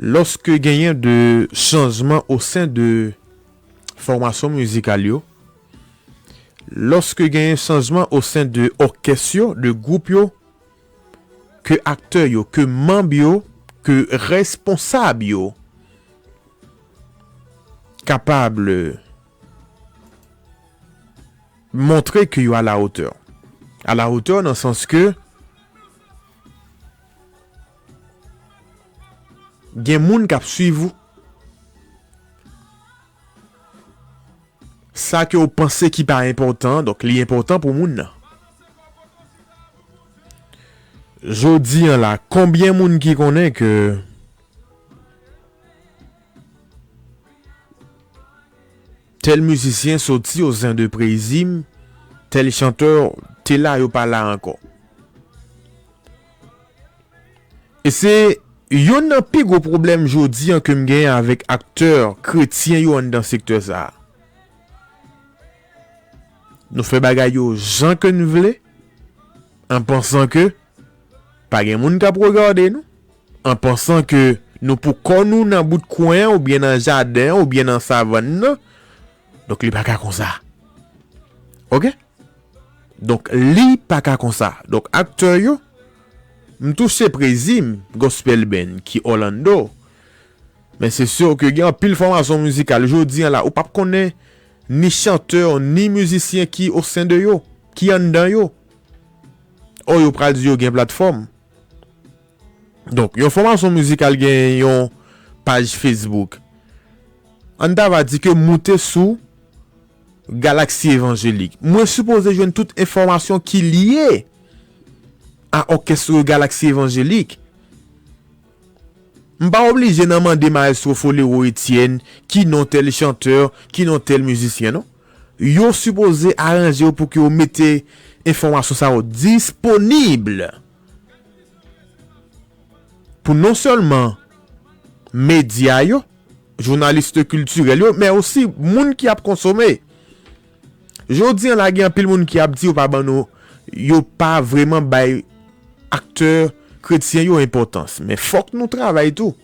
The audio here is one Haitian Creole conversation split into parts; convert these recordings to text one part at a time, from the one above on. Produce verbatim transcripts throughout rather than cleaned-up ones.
Lòske genyen de chanjman o sen de fòmasyon mizikal yo, lòske genyen chanjman o sen de òkès yo, de gwoup yo, ke aktè yo, ke manm yo, ke responsab yo kapab montre ke yo a la otè. A la otè nan sans ke gen moun k ap swiv ou. Sa ke w panse ki pa enpòtan, donk li enpòtan pou moun nan. Jodi an la, konbyen moun ki konnen ke tèl mizisyen soti o zen de Prezim, tèl chantè te la, yo pa la ankò? E se youn nan pi gwo pwoblèm jodi an ke m genyen avèk aktè kretyen yo anndan sektè sa a. Nou fè bagay yo jan ke n vle, an pansan ke pa gen moun k ap regade nou, an pansan ke nou pou kò nou nan bout kwen an oubyen nan jaden an oubyen nan savann nan, donk li pa ka konsa. Oke? Donk, li pa ka konsa. Donk, aktè yo, m touche Prezim Gospel Band ki Orlando. Men se si ke gen anpil fòmasyon mizikal jodi an la, ou p ap konnen ni chantè, ni mizisyen ki o sen de yo, ki anndan yo. O, yo pral di yo gen platfòm. Donk, yon fòmasyon mizikal gen yon paj Facebook. Ann ta va di ke m moute sou Galaxy Evangelik. Mwen sipoze jwenn tout enfòmasyon ki lye a òkès Galaxy Evangelik. M pa oblije nan mande Maestro Folero Etienne ki non tèl chantè, ki non tèl mizisyen, non. Yo sipoze aranje yo pou ke yo mete enfòmasyon sa yo disponib pou non sèlman medya yo, jounalis kiltirèl yo, men osi moun ki ap konsome. Jodi an la, gen anpil moun ki ap di yo pa ban nou, yo pa vrèman bay aktè kretyen yo enpòtans. Men fòk nou travay tou.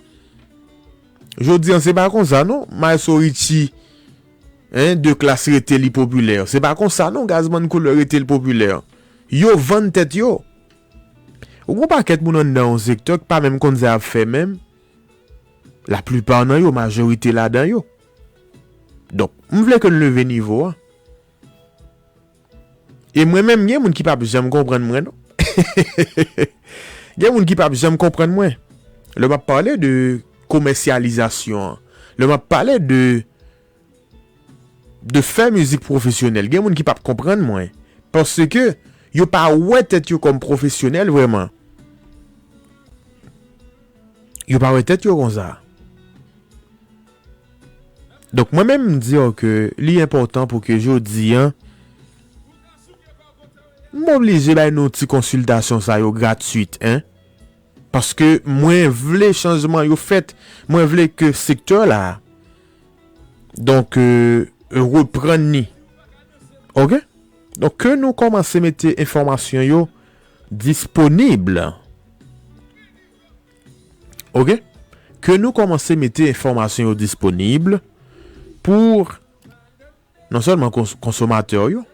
Jodi an, se pa konsa non, Maestro Richie, hein, de Classe rete li popilè. Se pa konsa non, Gazman Koulè rete li popilè. Yo vann tèt yo. Ou gon pakèt moun anndan yon sektè ki pa menm konn sa y ap fè menm. Laplipa nan yo, majorite ladan yo. Donk, m vle ke n leve nivo a. E mwen menm, gen moun ki p ap janm konprann mwen, non. Gen moun ki p ap janm konprann mwen. Lè m ap pale de komèsyalizasyon an, lè m ap pale de, de fè mizik pwofesyonèl, gen moun ki p ap konprann mwen. Paske yo pa wè tèt yo kòm pwofesyonèl vrèman. Yo pa wè tèt yo konsa. Donk, mwen menm, m di w ke li enpòtan pou ke jodi an, m oblije bay nou ti konsiltasyon sa yo gratwit, en. Paske mwen vle chanjman yo fèt, mwen vle ke sektè la, donk, euh, reprann ni. Oke? Donk, ke nou kòmanse mete enfòmasyon yo disponib. Oke? Ke nou kòmanse mete enfòmasyon yo disponib pou non sèlman kons-, konsomatè yo,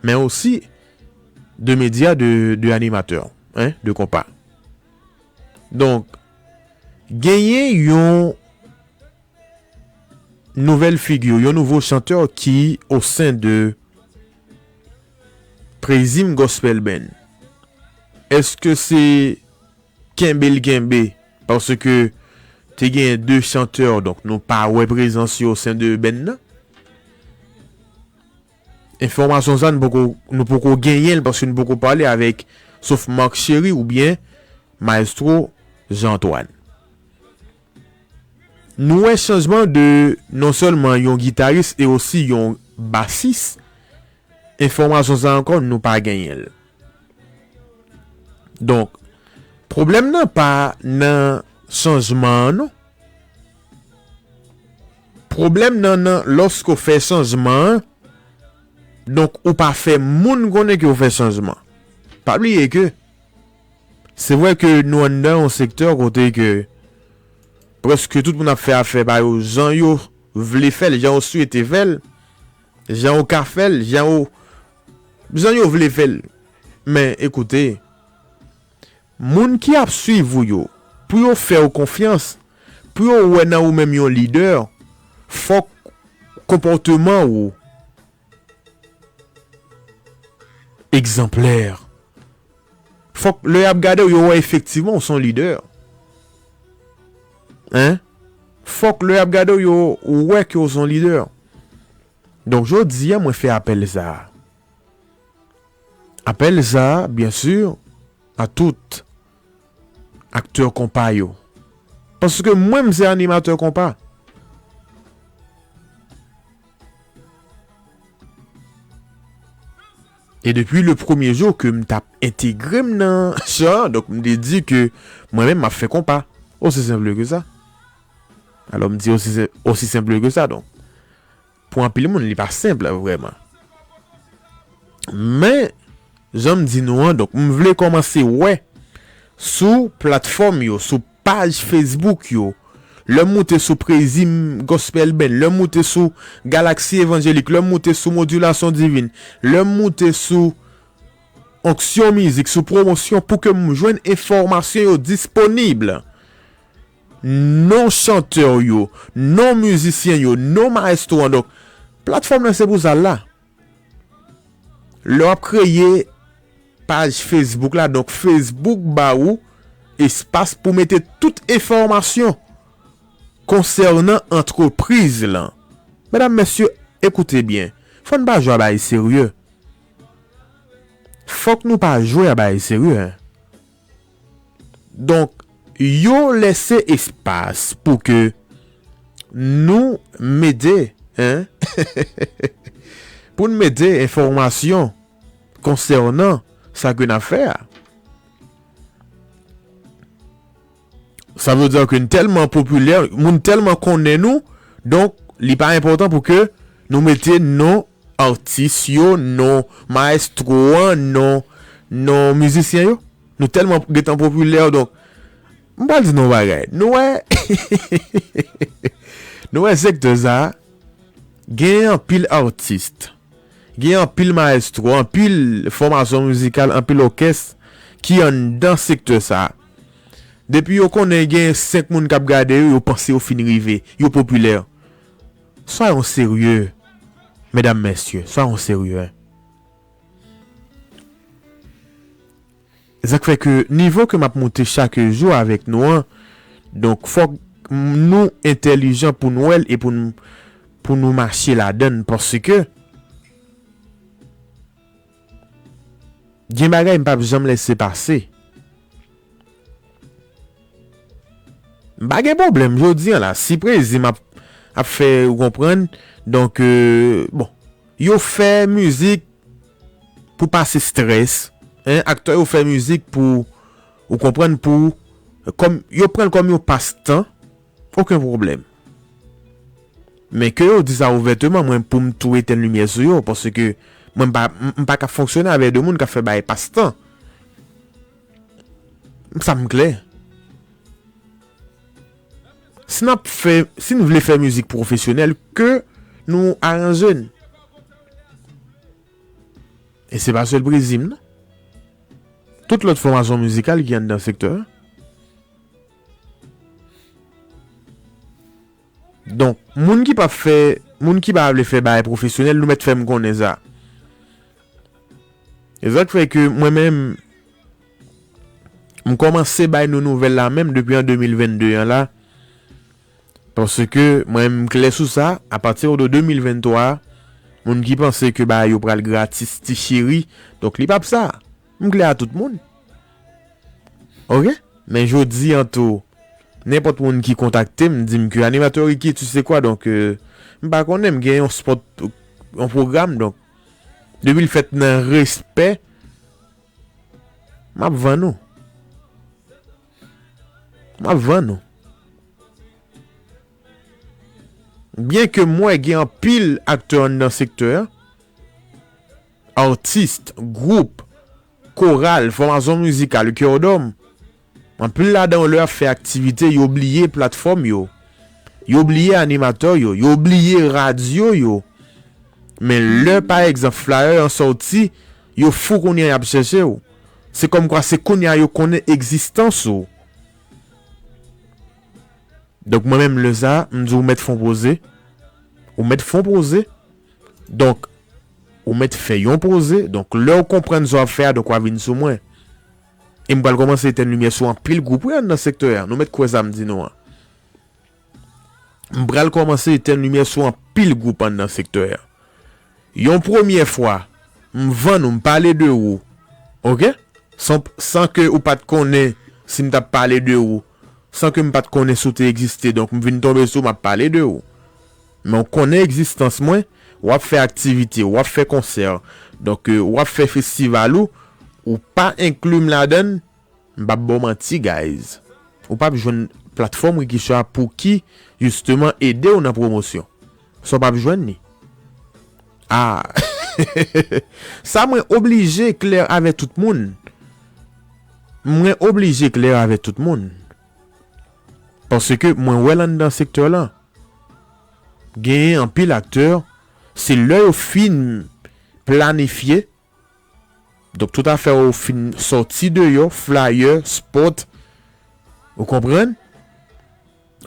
men osi de medya, de, de animatè, en, de konpa. Donk, genyen yon nouvèl figi, yon nouvo chantè ki o sen de Prezim Gospel Band. Èske se kenbe l kenbe? Paske te gen de chantè, donk nou pa wè prezans yo o sen de band nan. Enfòmasyon sa, nou poko, nou poko genyen l paske nou poko pale avèk, sof Marc Chéry oubyen Maestro Jean Antoine. Nou wè chanjman de non sèlman yon gitaris e osi yon basis. Enfòmasyon sa ankò, nou pa genyen l. Donk, pwoblèm nan pa nan chanjman an, non. Pwoblèm nan, nan lòske w fè chanjman an, donk, ou pa fè moun konnen ke w fè chanjman. Pa bliye ke se vre ke nou anndan yon sektè kote ke, Prèske tout moun ap fè afè pa yo jan yo vle fè l, jan yo swete fè l, jan yo ka fè l, jan yo, jan yo vle fè l. Men ekoute, moun ki ap swiv ou yo, pou yo fè w konfyans, pou yo wè nan ou menm yon lidè, fòk konpòteman ou egzanplè. Fòk lè y ap gade w, yo wè efektivman w se yon lidè. Hein? Fòk lè y ap gade w, yo wè ke w se yon lidè. Donk, jodi a, mwen fè apèl sa a. Apèl sa a, byen si, a tout aktè konpa yo. Paske mwen, m se animatè konpa. E depi le premye jou ke m t ap entegre m nan chan, donk m te di ke mwen menm m ap fè konpa. Osi senp ke sa. Alò m di osi, osi senp ke sa, donk. Pou anpil moun, li pa senp vrèman. Men, jan m di nou an, donk, m vle kòmanse wè sou platfòm yo, sou paj Facebook yo, lè m moute sou Prezim Gospel Band, lè m moute sou Galaxy Evangelik, lè m moute sou Modulation Divine, lè m moute sou Onction Music, sou pwomosyon, pou ke m jwenn enfòmasyon yo disponib. Non chantè yo, non mizisyen yo, non maestro an. Donk, platfòm nan se pou sa l la. Lè w ap kreye paj Facebook la, donk Facebook ba ou espas pou mete tout enfòmasyon konsènan antrepriz lan. Medam, mesye, ekoute byen. Fò n pa jwe a bagay serye. Fòk nou pa jwe a bagay serye, en. Donk, yo lese espas pou ke nou mete, en, pou n mete enfòmasyon konsènan sa ke n ap fè a. Sa vle di ke n tèlman popilè, moun tèlman konnen nou, donk, li pa enpòtan pou ke nou mete non atis yo, non maestro an, non, non mizisyen yo. Nou tèlman gentan popilè, donk, m pral di nou yon bagay. Nou wè, nou wè sektè sa a, gen anpil atis, gen anpil maestro, anpil fòmasyon mizikal, anpil òkès ki anndan sektè sa a. Depi yo konnen gen senk moun k ap gade yo, yo panse yo fin rive, yo popilè. Soyons sérieux, medam, mesye, soyons sérieux. Sa k fè ke nivo ke m ap moute chak jou avèk nou an, donk, fòk nou entèlijan pou n wè l e pou n, pou nou mache ladan l, paske gen bagay m p ap janm lese pase. M pa gen pwoblèm jodi an la. Si Prezim ap, ap fè ou konprann, donk, euh, bon, yo fè mizik pou pase strès, en, aktè yo fè mizik pou, ou konprann, pou, kòm, yo pran l kòm yon pastan, okenn pwoblèm. Men ke yo di sa ouvèteman, mwen, pou m tou etenn limyè sou yo, paske mwen, m pa, m, m pa ka fonksyone avèk de moun k ap fè bagay pastan. Sa m klè. Si n ap fè, si n vle fè mizik pwofesyonèl, ke nou aranje n. E se pa sèl Prezim, non. Tout lòt fòmasyon mizikal ki anndan sektè a. Donk, moun ki p ap fè, moun ki pa vle fè bagay pwofesyonèl, nou mèt fè m konnen sa. E sa k fè ke mwen menm, m kòmanse bay nou nouvèl la menm depi an de mil vennde an la. Paske mwen, m klè sou sa, apati de de mil venntwa, moun ki panse ke bagay yo pral gratis, ti cheri, donk li p ap sa. M klè a tout moun. Oke? Men jodi an tou, nenpòt moun ki kontakte m, di m ke animatè Ricky, tu sais quoi, donk, euh, m pa konnen, m gen yon spot, yon pwogram, donk, depi l fèt nan respè, m ap vann ou. M ap vann ou. Byen ke m wè gen anpil aktè anndan sektè a, atis, gwoup, koral, fòmasyon mizikal, kè dòm, Anpil ladan yo lè y ap fè aktivite, yo bliye platfòm yo. Yo bliye animatè yo, yo bliye radyo yo. Men lè, pa egzanp, flyer an sòti, yo fou kounye a y ap chèche w. Se kòmkwa se kounye a yo konnen egzistans ou. Donk, mwen menm, lè sa a, m di w mèt fè yon poze. Ou mèt fè yon poze. Donk, ou mèt fè yon poze. Donk, lè w konprann sa w ap fè a, donk, w a vin sou mwen. E m pral kòmanse etèn limyè sou anpil gwoup, wi, anndan sektè a. Nou mèt kwè sa m di nou an. M pral kòmanse etèn limyè sou anpil gwoup anndan sektè a. Yon premyè fwa, m vann ou, m pale de ou. Oke? San, san ke ou pa t konnen si m t ap pale de ou. San ke m pa t konnen si w te egziste. Donk, m vin tonbe sou w, m ap pale de ou. Men w konnen egzistans mwen, w ap fè aktivite, w ap fè konsè. Donk, euh, w ap fè festival ou, ou pa enkli m ladan l, m p ap ba w manti, guys. Ou p ap jwenn platfòm Ricky Show a pou ki, jisteman, ede w nan pwomosyon. Sa w p ap jwenn li. Ah! Sa mwen oblije klè avè tout moun. Mwen oblije klè avè tout moun. Paske mwen wè l anndan sektè lan. Genyen anpil aktè, se lè yo fin planifye, donk tout afè yo fin sòti deyò, flyer, spot, ou konprann?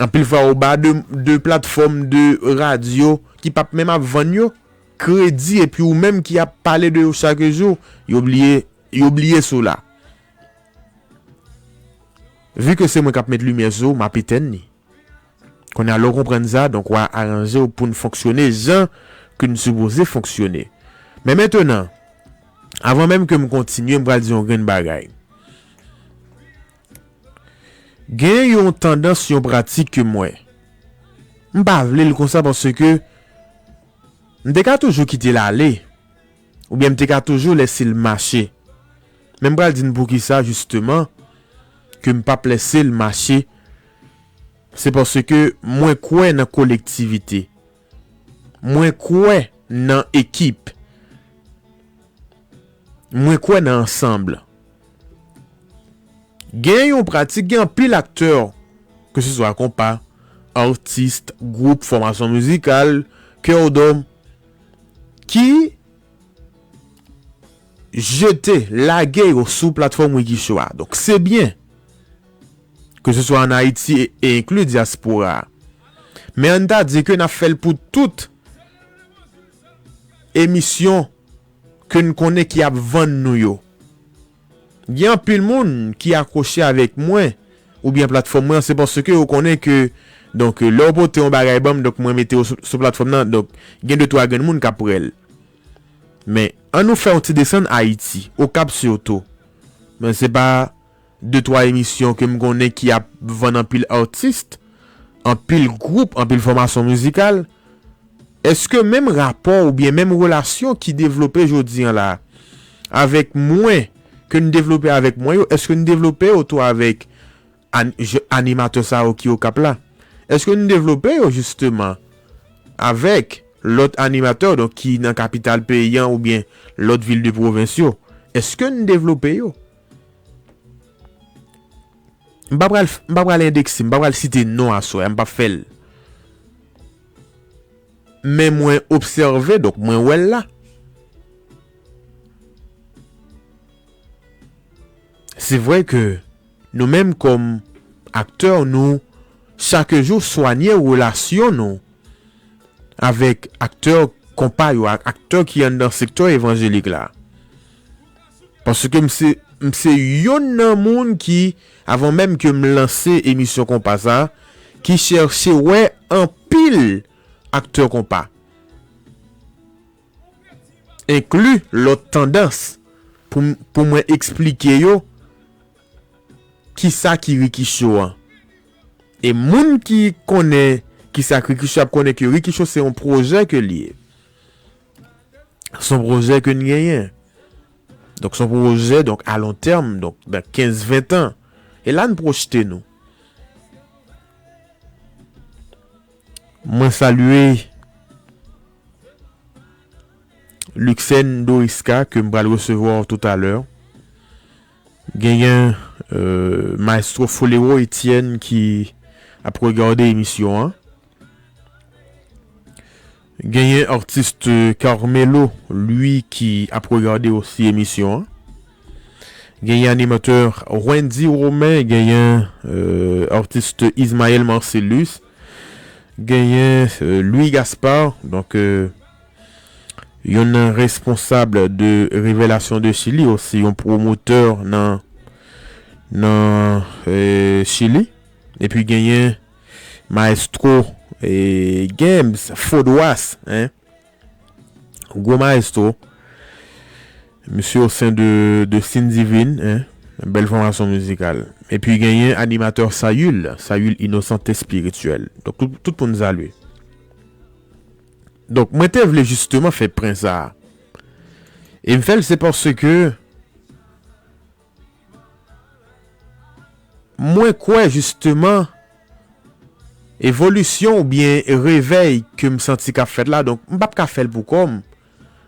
Anpil fwa, yo ba de, de platfòm, de radyo ki p ap menm ap vann yo kredi, epi ou menm ki ap pale de yo chak jou, yo bliye, yo bliye sou la. Vi ke se mwen k ap met limyè sou ou, m ap etèn li. Kounye a, lè w konprann sa, donk, w a aranje w pou n fonksyone jan ke n sipoze fonksyone. Men mentenan, avan menm ke m kontinye, m pral di yon grenn bagay. Gen yon tandans, yon pratik ke m wè. M pa vle l konsa paske m te ka toujou kite l ale. Oubyen m te ka toujou lèse l mache. Men m pral di n poukisa, jisteman, ke m p ap lèse l mache. Se paske mwen kwè nan kolektivite. Mwen kwè nan ekip. Mwen kwè nan ansanm. Gen yon pratik, gen anpil aktè, ke se swa konpa, atis, gwoup, fòmasyon mizikal, kè dòm, ki jete, lage yo sou platfòm Ricky Show a. Donk, se byen. Ke se swa ann Ayiti e, e enkli dyaspora a. Men ann ta di ke n ap fè l pou tout emisyon ke n konnen ki ap vann nou yo. Gen anpil moun ki akwoche avèk mwen oubyen platfòm mwen, se paske yo konnen ke, donk, lè w pote yon bagay ban m, donk, mwen mete w sou, sou platfòm nan, donk, gen de twa grenn moun k ap wè l. Men, ann nou fè yon ti desann Ayiti, Okap sitou. Men se pa de twa emisyon ke m konnen ki ap vann anpil atis, anpil gwoup, anpil fòmasyon mizikal. Èske menm rapò oubyen menm relasyon ki devlope jodi an la avèk mwen, ke n devlope avèk mwen yo, èske n devlope yo tou avèk an-, je-, animatè sa yo ki Okap la? Èske n devlope yo jisteman avèk lòt animatè, donk, ki nan kapital peyi an oubyen lòt vil de pwovens yo? Èske n devlope yo? M pa pral, m pa pral endekse, m pa pral site non aswè a, m p ap fè l. Men mwen obsève, donk mwen wè l la. Se vre ke nou menm kòm aktè, nou chak jou swanye relasyon nou avèk aktè konpa yo, ak aktè ki anndan sektè evanjelik la. Paske m se, m se youn nan moun ki, avan menm ke m lanse emisyon konpa sa, ki chèche wè anpil aktè konpa. Enkli lòt tandans pou m, pou mwen eksplike yo kisa ki Ricky Show an. E moun ki konnen kisa k Ricky Show ap konnen ke Ricky Show se yon pwojè ke l ye. Se yon pwojè ke n genyen. Donk, se yon pwojè, donk, a lon tèm, donk, nan kenz, ven tan. E la n pwojte nou. Mwen salye Luxène Doriska ke m pral resevwa toutalè. Genyen Euh, Maestro Folero Etienne ki ap regade emisyon an. Genyen atis Carmelo, li, ki ap regade osi emisyon an. Genyen animatè Wendy Romain, genyen, euh, atis Ismaël Marcellus, genyen, euh, Louis Gaspard, donk, euh, yon nan responsab de Révélation de Chili, osi yon pwomotè nan, nan, euh, Chili. Epi genyen Maestro, eh, Games Fodwas, hein? Gwo maestro. Misye o sen de, de Sin Divine, hein? Bèl fòmasyon mizikal. Epi genyen animatè Sayul, Sayul Innocent Spirituel. Donk, tout, tout moun salye. Donk, mwen te vle jisteman fè pwen sa a. E m fè l, se paske mwen kwè jisteman evolisyon oubyen revèy ke m santi k ap fèt la, donk m p ap ka fè l pou kò m.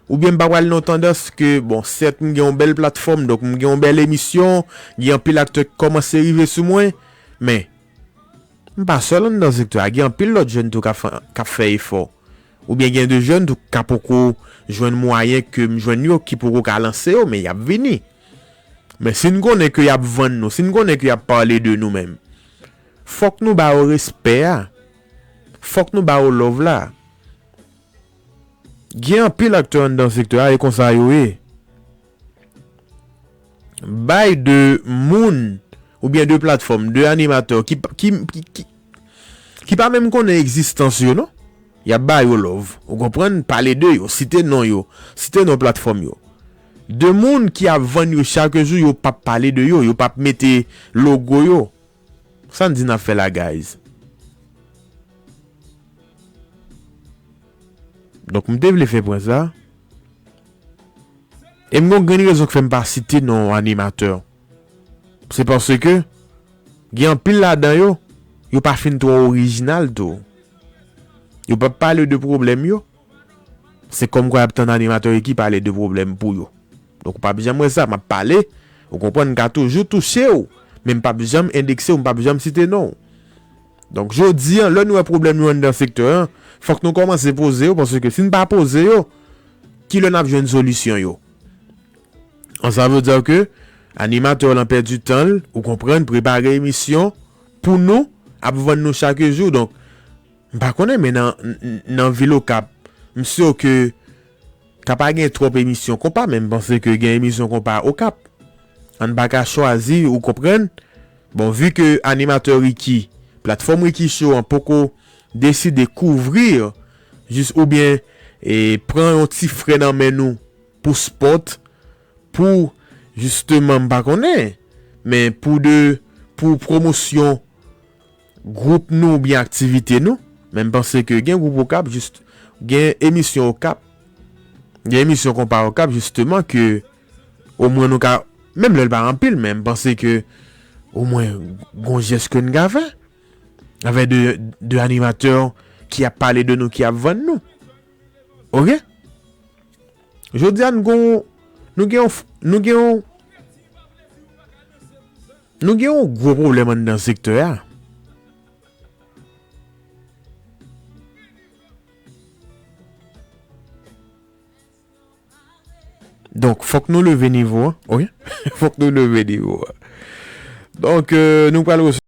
Oubyen m pa pral nan tandans ke, bon, sèt, m gen yon bèl platfòm, donk m gen yon bèl emisyon, gen anpil aktè k kòmanse rive sou mwen, men m pa sèl anndan sektè a, gen anpil lòt jèn tou k ap fè, k ap fè efò. Oubyen gen de jèn tou ka poko jwenn mwayen ke m jwenn yo, ki poko ka lanse yo, men y ap vini. Men si n konnen ke y ap vann nou, si n konnen ke y ap pale de nou menm, fòk nou ba yo respè a. Fòk nou ba yo love la. Gen anpil aktè anndan sektè a, e konsa yo ye. Bay de moun, oubyen de platfòm, de animatè ki, ki, ki, ki, ki pa menm konnen egzistans yo, non. Y ap ba yo love. Ou konprann? Pale de yo, site non yo, site non platfòm yo. De moun ki ap vann yo chak jou, yo p ap pale de yo, yo p ap mete logo yo. Sa n di n ap fè la, guys? Donk, m te vle fè pwen sa. E m gon grenn rezon k fè m pa site non animatè. Se paske gen anpil ladan yo, yo pa fin twò orijinal tou. Yo p ap pale de pwoblèm yo. Se kòmkwa y ap tann animatè ki pale de pwoblèm pou yo. Donk, ou p ap janm wè sa, m ap pale, ou konprann, m ka toujou touche w, men m p ap janm endekse w, m p ap janm site non w. Donk, jodi a, lè nou wè pwoblèm yo anndan sektè a, fòk nou kòmanse poze yo, paske si n pa poze yo, ki lè n ap jwenn solisyon yo? An, sa vle di ke animatè lan pèdi tan l, ou konprann, prepare emisyon pou nou, ap vann nou chak jou. Donk, m pa konnen, men nan, n-, n-, nan vil Okap, m si ke ka pa gen twòp emisyon konpa, men m panse ke gen emisyon konpa Okap. An pa ka chwazi, ou konprann? Bon, vi ke animatè Ricky, platfòm Ricky Show an poko deside kouvri, jis oubyen, e, pran yon ti frè nan men nou pou spòt, pou, jisteman, m pa konnen, men pou de, pou pwomosyon gwoup nou oubyen aktivite nou. Men m panse ke gen gwoup Okap, jis, gen emisyon Okap, gen emisyon konpa Okap, jisteman, ke omwen nou ka, menm lè l pa anpil, men m panse ke omwen gon jès ke n ka fè avèk de, de animatè ki ap pale de nou, ki ap vann nou. Oke? Jodi a, nou gon, nou gen yon, nou gen yon, nou gen yon gwo pwoblèm anndan sektè a. Donk, fòk nou leve nivo a, wi. Fòk nou leve nivo a. Donk, euh, nou pral resevwa